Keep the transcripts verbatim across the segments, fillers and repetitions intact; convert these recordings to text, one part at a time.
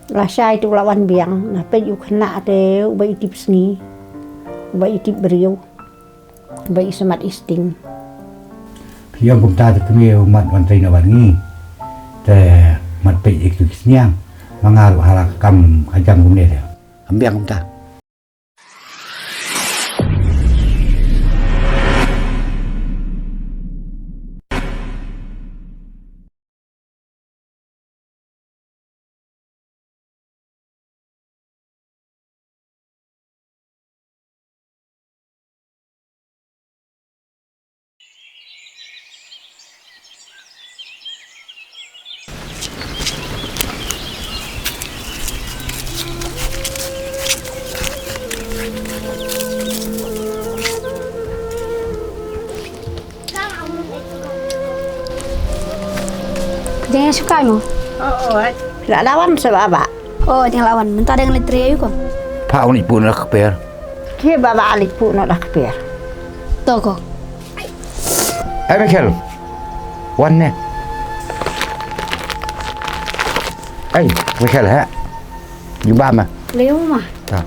Lashai te u la wan biang, nga peit u khynnah te uba i tip sngi, uba i tip briew, uba i smat i sting. Phi ong kumta te kmie u mat wan trei na wan ngi. Te mat peit ïa kitu ki sniang. Ma nga ruh ha la ka kam ka jam kumne te. Ym biang kumta. Jangan suka mo. Oh, oh, eh. La lawan sebab abak. Oh, jangan lawan. Minta dengan letri ayu ko. Pak unik pun lah keper. Ke baba alik pun lah keper. Toko. Ai Michael. Wan ne. Ai Michael ha. Jumpa ma. Leo ma. Ta.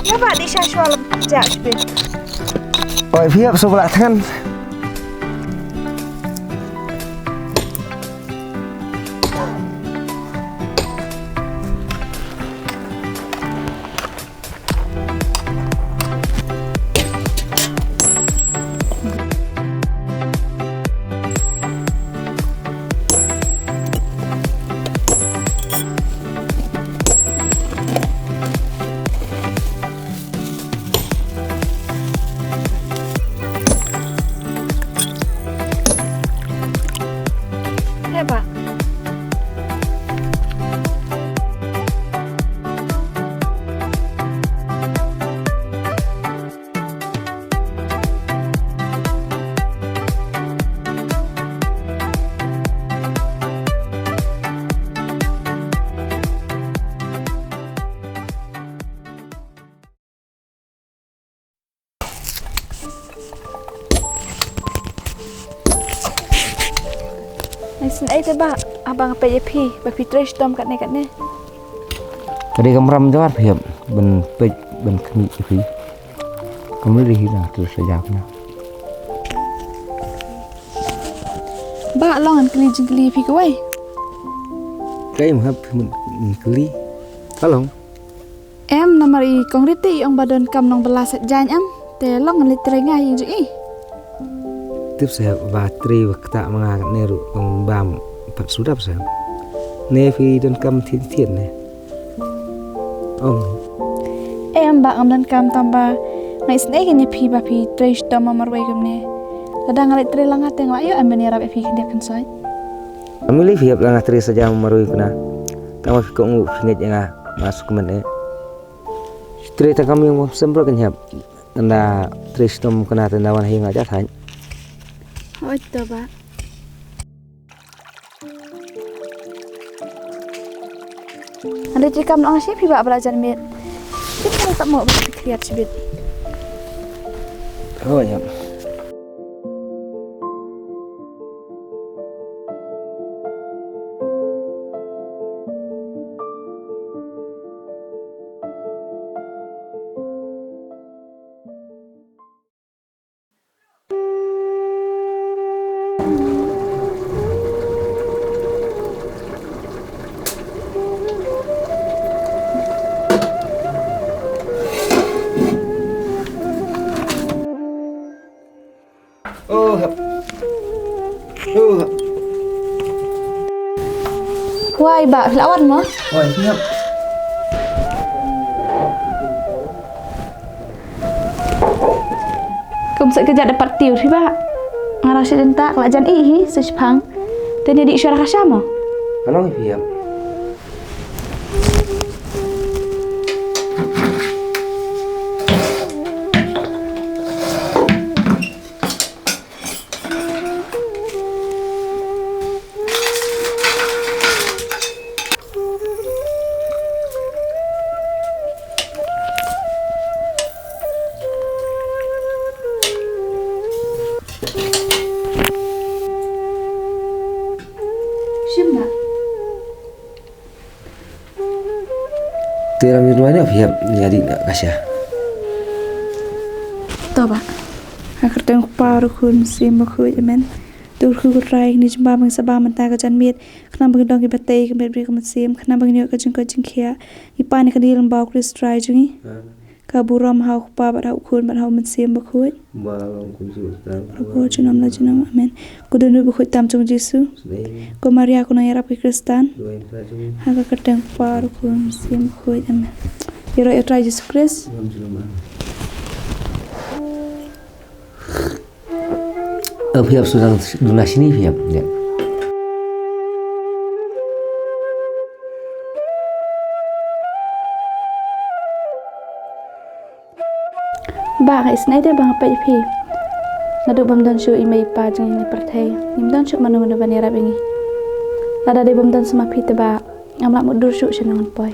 Ïa ba di sha shwa lam ja shpe. Oi, phi ap so bla than. Heba. Nang sngewthuh te ba, haba nga peit ïa phi, ba phi trei shitom katne katne. Ka dei ka mram jwar phi hap ban peit ban khmih ïa phi. Kam lei hi na tu sa jap na. Ba long ngan kylli jingkylli ïa phi kawei. Kaei ma hap phi mut kylli. Ka long. Em, Mar i kong Rit te i ong ba donkam nongbylla sait jaiñ em. Te long ngan leit trei nga ïa i jong i. Tip seh ba trei ba ktah ma nga ne ruh kong bam pat sudap seh. Ne phi donkam thied thied ne. Ong. Em ba ngam donkam tang ba nga isynei kein ïa phi ba phi trei shitom marwei kumne. Lada nga leit trei lang nga te nga la ïoh em ban ïarap ïa phi khyndiat khynsoit. Ami lei phi ïap la nga trei sa jam marwei kumne. Tang ba phi kohnguh phi ngeit ïa nga ma sukmen eh. Trei tang kam ïong bam sem bro kein ïap. Nda trei shitom kumne te nda wan ha ïing nga ja thaiñ. Hooid to ba. Ande ti kam nong shi phi ba bla jan miet. Ti kam tap mo ba ti kriat shibit. Hooid ïap. Oh, hep. Oh, hep. Wai ba, la wan mo? Wai, hep. Kum sa kejat dapat tiu hi ba. Ngarang si dentak la jan i hi sespang. Tadi di syara kasya mo? Anong hi hep? Shim ba. Te ram ni ruai ne phi hep ni adi na kasya. To ba. Ha ka kyrteng u Kpa, u Khun, u Mynsiem Bakhuid. Amen. To u Kpa u Trai, ni jemba bang saba mynta ka janmiet. Khnang ba ngin long kiba tei ka miet briew ka mynsiem, khnang ba ngin ïoh ka jingkoit jingkhiah. Ngi pan ïa kane lyngba u Khrist Trai jong ngi. Amen. Ka burom ha u Kpa bad ha u Khun bad ha u Mynsiem Bakhuid. Ba long kum shi ba sdang. Baroh junom la junom. Amen. Ko don ruh bakhuid tam jong u Jisu. Amen. Ko Maria ko nongïarap ki Khristan. Duwai ïa ngi. Ha ka kyrteng u Kpa, u Khun, u Mynsiem Bakhuid. Amen. Ïaroh ïa u Trai Jisu Khrist. Junom junom. Amen. Ơ, phi ïap sdang duna shini phi ïap. Ïa. Ba nga isynei de ba nga peit ïa phi. Naduh bym don shuh i mei i pa jong ngi ha pyrthei, ngim don shuh mano mano ban ïarap ïa ngi. Lada dei bym don shuh ma phi te ba ngam lah mutdur shuh shano ngan poi.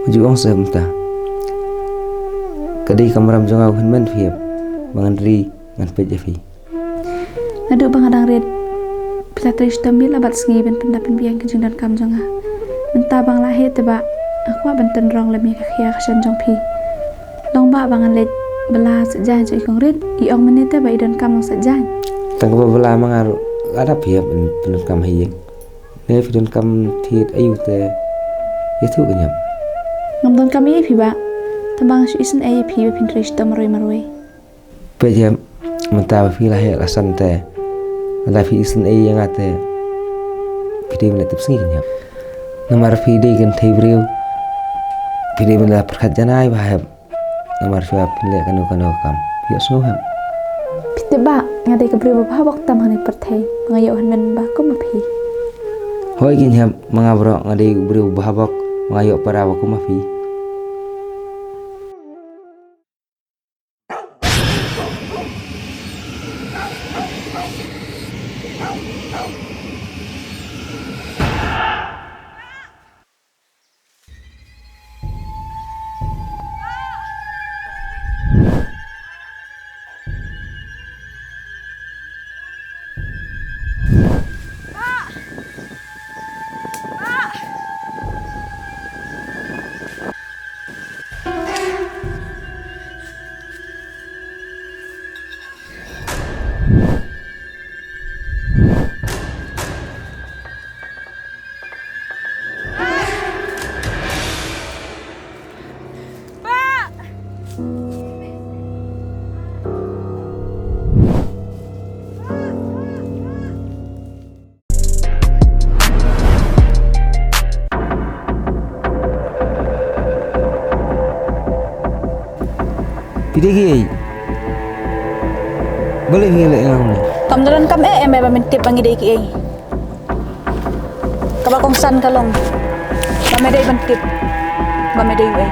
Ju ong seh mynta. Ka dei ka kamram jong nga u hynmen phi ïap. Ba ngan ri ngan peit ïa phi. Naduh ba nga dang rit phi la trei shitom miet la bad sngi ban pyndap pynbiang ki jingdonkam jong nga. Mynta ba nga la heh te ba nga kwah ban tynrong lem ïa ka khia ka shan jong phi. Long ba ba ngan leit bylla sait jaiñ jong i kong Rit, i ong mynne te ba i donkam long sait jaiñ. Tang kaba bylla ma nga ruh la dap ïa ban pyndonkam ha ïing. Ne phi donkam thied aïu te ïathuh ka ñiam. Ngam donkam ei ei phi ba. Tang ba nga shu isynei ïa phi ba phin trei shitom marwei marwei. Peit ïa mynta ba phi la heh la san te lada phi isynei ïa nga te phi dei ban leh tipsngi ka ñiam. Namar phi dei kynthei briew, phi dei ban leh pyrkhat janai ba hep. Namar shuwa phin leh kano kano ka kam, ïohsngew hep. Phi tip ba nga dei ka briew ba bha bok tam hangne pyrthei, ba nga ïoh hynmen ba kum ma phi. Hooid keiñ hep, ma nga baroh nga dei u briew ba bha bok, ba nga ïoh para ba kum ma phi. Dei kiei? Balei phi leh ïa nga kumne? Kam don kam eh em ba men tip ba ngi dei kiei. Kaba kongsan ka long ba me dei ban tip ba me dei uei.